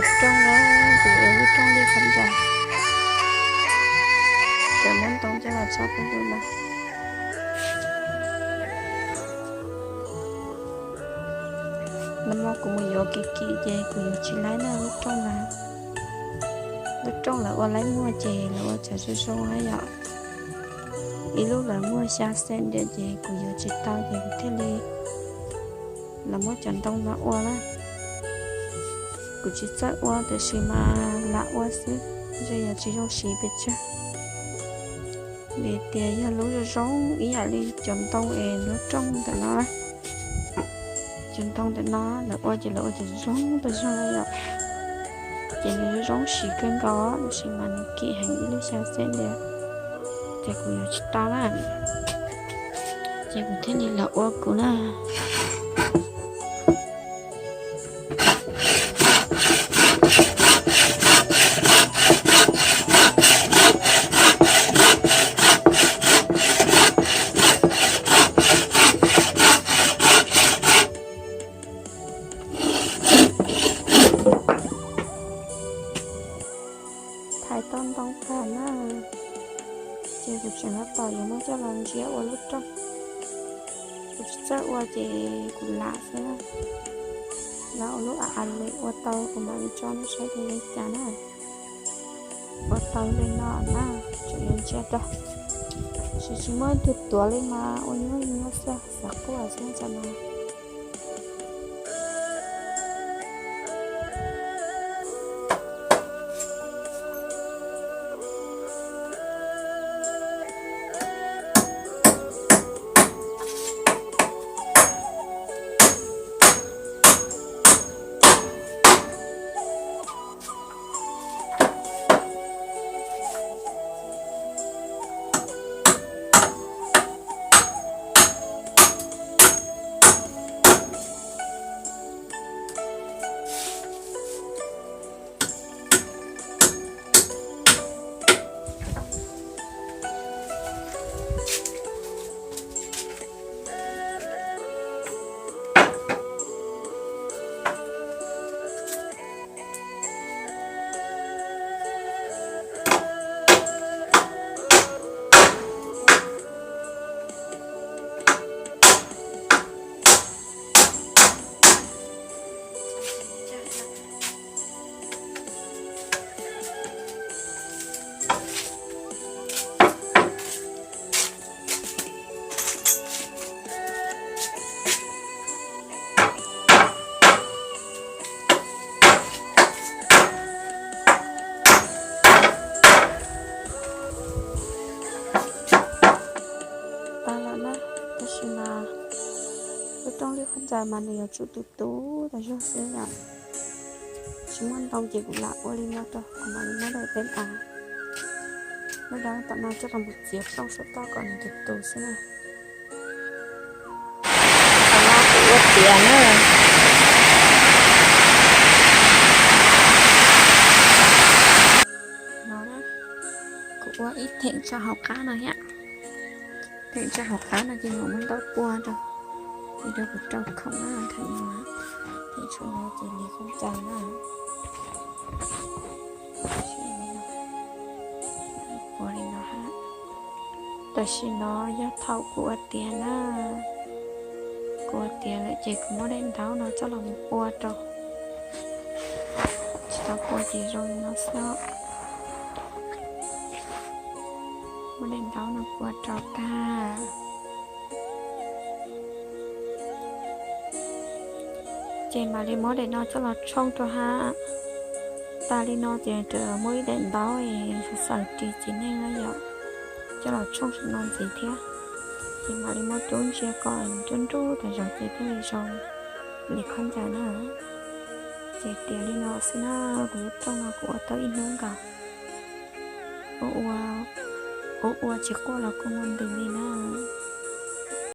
Rooj na, kuv yuav lub rooj li qhov ntawd, cov muab ntoo coj los tso peb lub na. Nag hmo kuv mus yuav kim kim ces kuv yuav tsis laib na lub rooj na. Lub rooj lawv ua laib muag ces lawv ua tseem zoo zoo na yom. Ib lub lawv muag xya xees ntiam ces kuv yuav tsis tau ces kuv thiaj li los muab cov ntoo no ua na. Kuv tsis txawj ua tiam sis mas lam ua xwb, ntshe yuav tsis zoo siv pes tsawg. Vim tias yog lub zoo zoo ib yam li cov ntoo es lub rooj ntawm no, cov ntoo ntawm no lawv ua ces lawv ua cov zoo tag zog yom. Ces nws zoo zoo siv kawg nkaus tiam sis mas nws kim heev ib lub xya xees ntiam. Ces kuv yuav tsis tau na, ces kuv thiaj li los ua kuv na. Thaiv tau ntoo tag na, ces kuv tseem tab tom yuav muab coj los ntsia ua lub rooj. Kuv tsis txawj ua ces kuv lam xwb na. Lam ua lub av av li, ua tau kuv mam li tso nej saib li cas na. Ua tau li no na, tseem yuav ntsia rau. Tsis, tsis muaj ib tug tuav li mas ua nyuaj nyuaj xwb, xav quaj xwb ntag no. Tag lawm na, tab sis mas lub rooj lwj qhov ntawd mas nws yuav tsum tus tus tas zog xwb yom. Tsis muaj ntoo ces kuv lam ua li no rau, kuv mam li muab daim peb av, muab daim tom no coj los mus txiav rooj saum toj kom nws tus tus xwb na. Qhov no kuv ua tiav na. No na, kuv ua ib theem tso hauv qab no thiab. Theem tso hauv qab no ces mam muab ntaub pua rau, es rau kuv rau khoom na, theem no, theem tshuav no ces li khaub ncaws na. Ua li no hab. Tam sim no yog thaum kuv ua tiav na, kuv ua tiav lawm ces kuv muab daim ntaub no coj los mus pua rau. Tsis tau pua ces zoo li no xwb. Muab daim ntaub no pua rau tag, ces mam li muab daim no coj los tshooj rau hab. Tas li no ces muaj ib daim ntaub xaws ris txiv neej na yom, coj los tshooj saum no ntxiv thiab. Ces mam li muab rub ntsia kom nruab nrub tas zog ces thiaj li zoo li khaub ncaws na. Ces tiav li no xwb na, kuv lub rooj no kuv ua tau ib hnub nkaus. Ua ua tsis quaj los kuj muaj ntws li na.